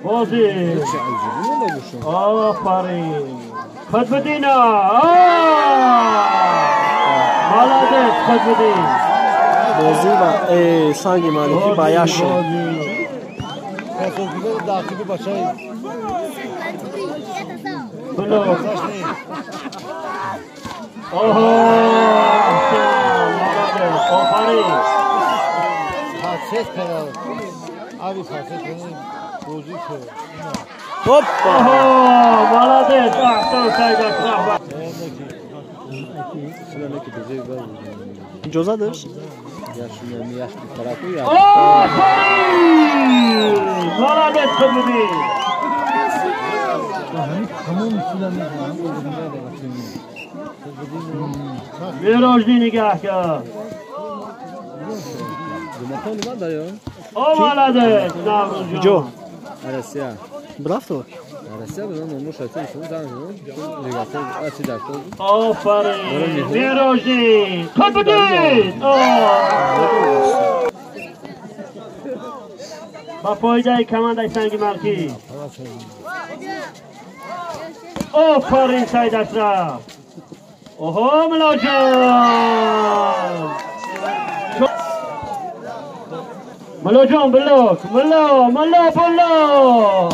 بازی آفرین قطب‌الدین молодец قطب‌الدین بازی با سنگ مالکی با یاش آفرین Hoppa! Молодец! Аҳсан Саид Ашраф! Иҷоза дошт? Офарин! Молодец Қутбиддин! Мирождин нигаҳ кард. О, молодец! Наврӯзҷон! Россия. Брафто? Россия бузан номро шайтон шумо занг лигатор ачи дактор. Офарин! Мирождин! Қутбиддин! Ба фоидаи командаи Санги Малкӣ. Офарин Саид Ашраф! Оҳо, Мулоҷон! Мулоҷон блок! Муло, муло, блок!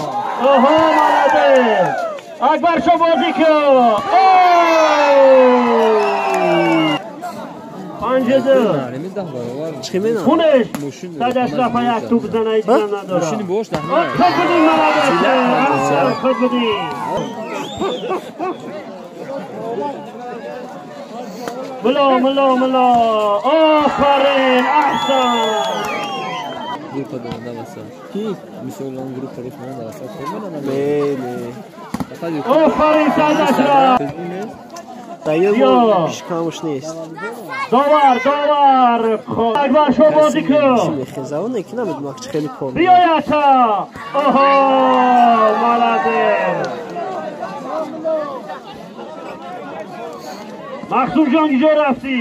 Оҳо, молодец! Акбар шо бозӣ кун! 5-2. Чӣ менам? Хунеш! Саид Ашраф як туп бизана ҳеҷ гап надорад. Мошини бош Қутбиддин молодец! Қутбиддин! Муло, муло, муло! Офарин! Аҳсан! Группа донда васа. Ки? Мисол он группа рус монда васа. Не, не. Офарин Саид Ашраф! Даё ҳеҷ нест. Довар, довар! Акбар шо бозӣ кун! Мехеза, он ки намедонам чӣ хеле кор. Биёята! Оҳо, молодец! Мақсудҷон куҷо рафтӣ?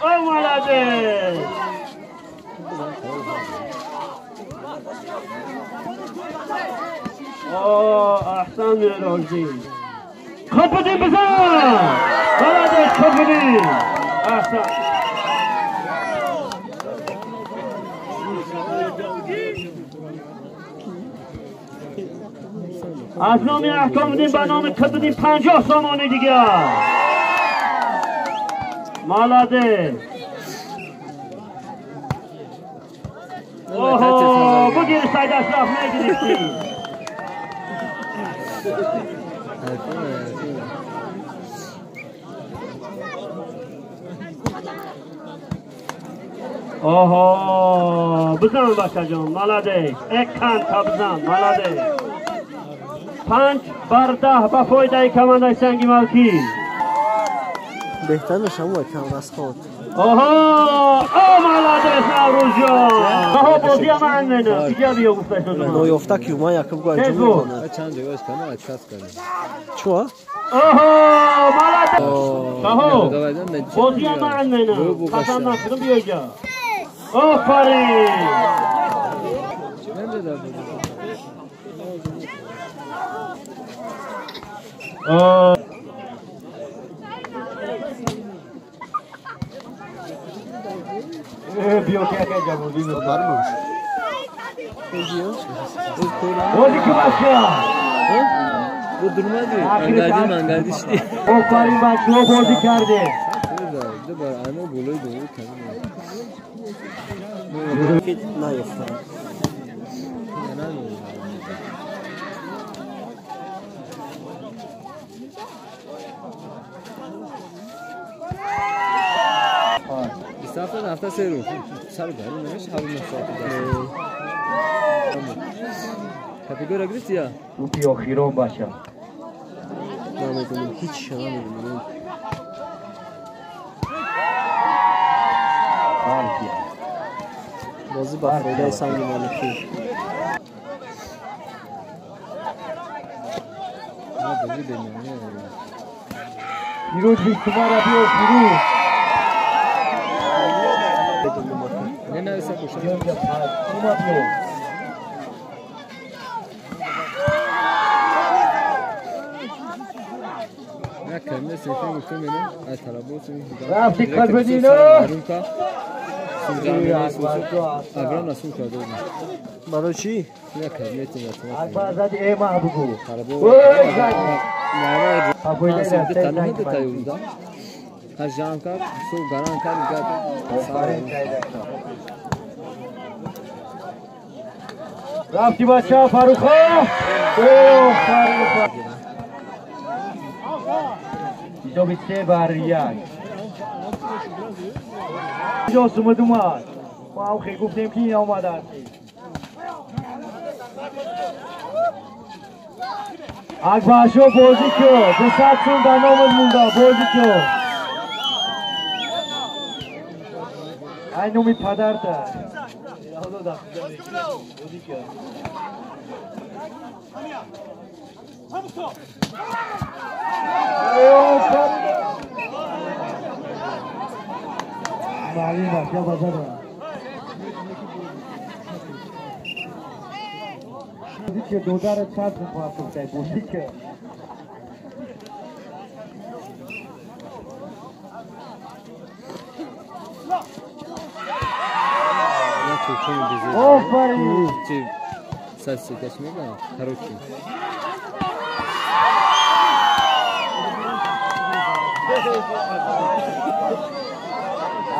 О, молодец! О, аҳсан Мирождин! Қутбиддин бизан! Молодец Қутбиддин! Аҳсан! Аз номи Аҳкомиддин ба номи Қутбиддин 50 сомонӣ дигар. Молодец! Оҳо, бигир Саид Ашраф, мегирифтӣ. Оҳо, бизан бачаҷон, молодец. Экан та бизан, молодец. 5-10 ба фоидаи командаи Санги Малкӣ. Беҳтар мешавад кам расход. Оҳо, о, молодец Наврӯзҷон. Оҳо, бозия ман менам. Дига биё гуфта шуд. Ноёфта ки ман якум гол анҷом мекунад. Чанд ҷойгоҳ кама отказ кардем. Чё? Оҳо, молодец. Оҳо, бозия ман менам. Қасам накунам биё инҷа. Офарин. Биё ки яке ҷавоби бармош. Бозӣ ки бача. Бу дурмади. Ангади мангади шди. Офарин бачаҳо бозӣ кардем. Дубар ано болои ду кардем. Наёфта. Ҳафта се рӯз. Сар гарм намеша ҳар 9 соат. Категория гирифти я? Тупи охирон бача. Намедонам, ҳеҷ намедонам. Бозӣ ба фоидаи Санги Маликӣ. Бозӣ бемаъне. Пирӯз бистумара биё Пирӯз. Рафти Қалбидино. Барои чӣ? Акбар зади э маҳбубу. Рафти бача Фаруха. Ҳисоби 3-1. Ҷо сумад омад. Мо ҳам хел гуфтем ки ин омадааст. Акбаршо бозӣ кун. 200 сум дар номат монда. Бозӣ кун. Ай номи падарта. Бозӣ кун. Маълум бача базада. Бозӣ ки додарат 100 сум партофтай. Бозӣ ки. Офарин!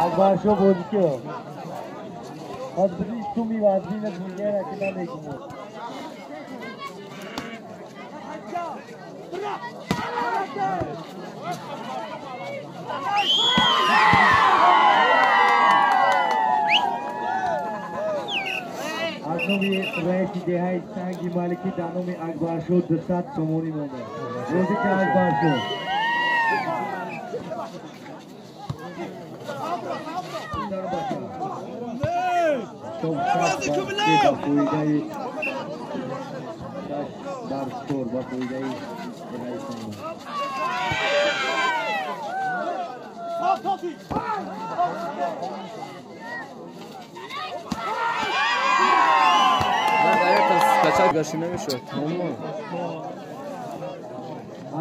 Акбаршо бозӣ кун. Ҳозир биди суми вазмина дунёра ки намекунад. Аз номи раиси деҳаи Санги Маликӣ дар номи Акбаршо 200 сомонӣ монда. Бозӣ кун Акбаршо. Ба фоидаи 6-4 ба фоидаи деҳаи Санги.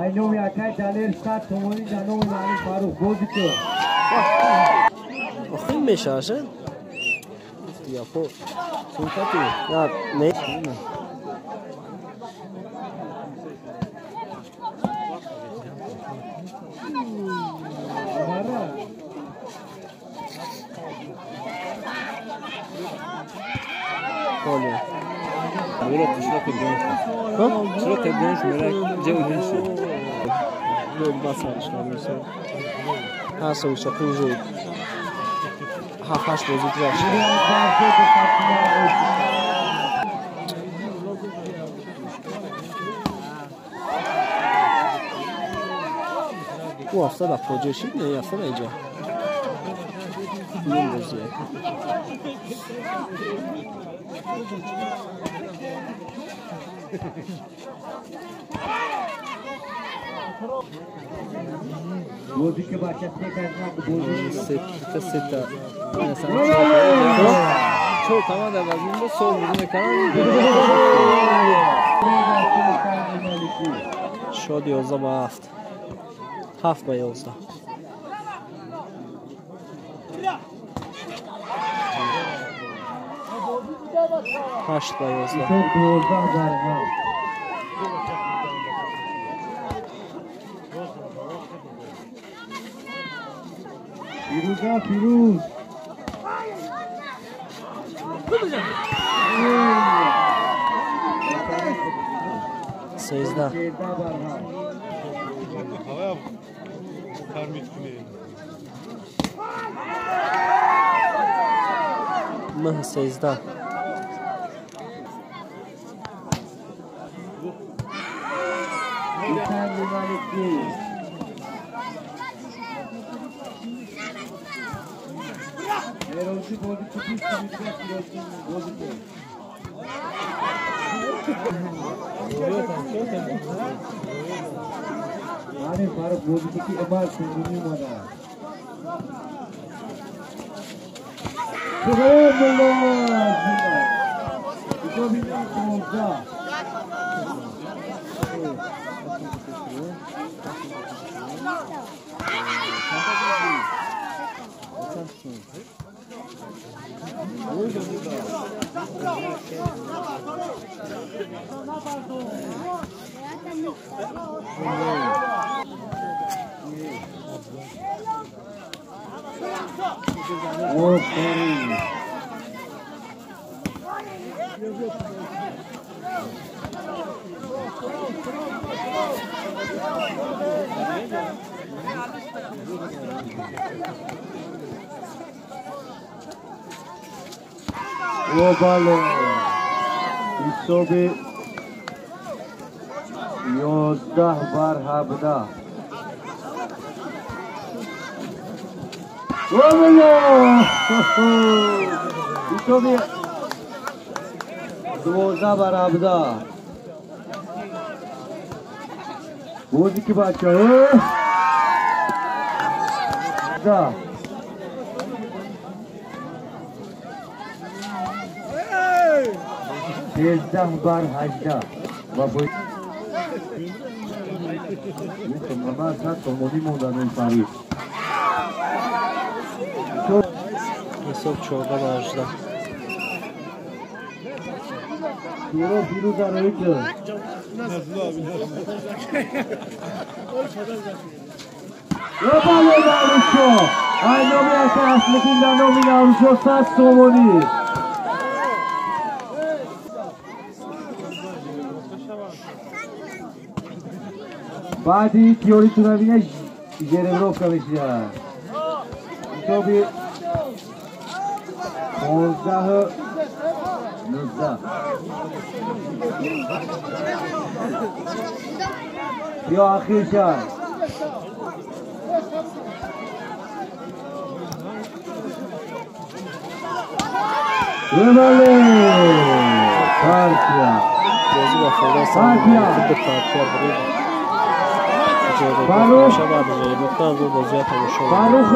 Ай номи акай Далер 100 сомонӣ дар номи Маълум Фарух. Бозӣ кун. Охир мешавад? Япо. На, не. Ҳафташ бозӣ гузашт. Ӯ ҳафта дар фоҷиа шид, не ҳафта дар иҷо. Ин бозие. Бозӣ ки бача се кас бозӣ. Сета. Чор команда вазмин сол бозӣ мекунанд. Шод 11-7. 7-11. 8-11. 12-7. Фирӯза Фирӯз. 13. 9-13. Ҳамин Фаррух бозӣ ки Умар сомонӣ омада. Ҳисоби 15. Офарин. О, бале. Ҳисоби 11 бар 17. Ҳисоби 12 бар 17. Бозӣ ки бачаҳо да. 13 бар 18 ва бо 100 сомонӣ монда Фарид. Ҳисоб 14 ба 18. Шӯро Фирӯза роӣ кун. Бале, Наврӯзшо! Ай номи ака Аслиддин, дар номи Наврӯзшо 100 сомонӣ. Баъди тиёритона бина, жеребровка мешавад. Ҳисоби 15-19. Биё, ахир шад. Бале, партия. Бозӣ ба фоидаи санги маликӣ, ду партия бурид. Фаррух. Шабад жеребровка бозиро тамошо. Фаррух.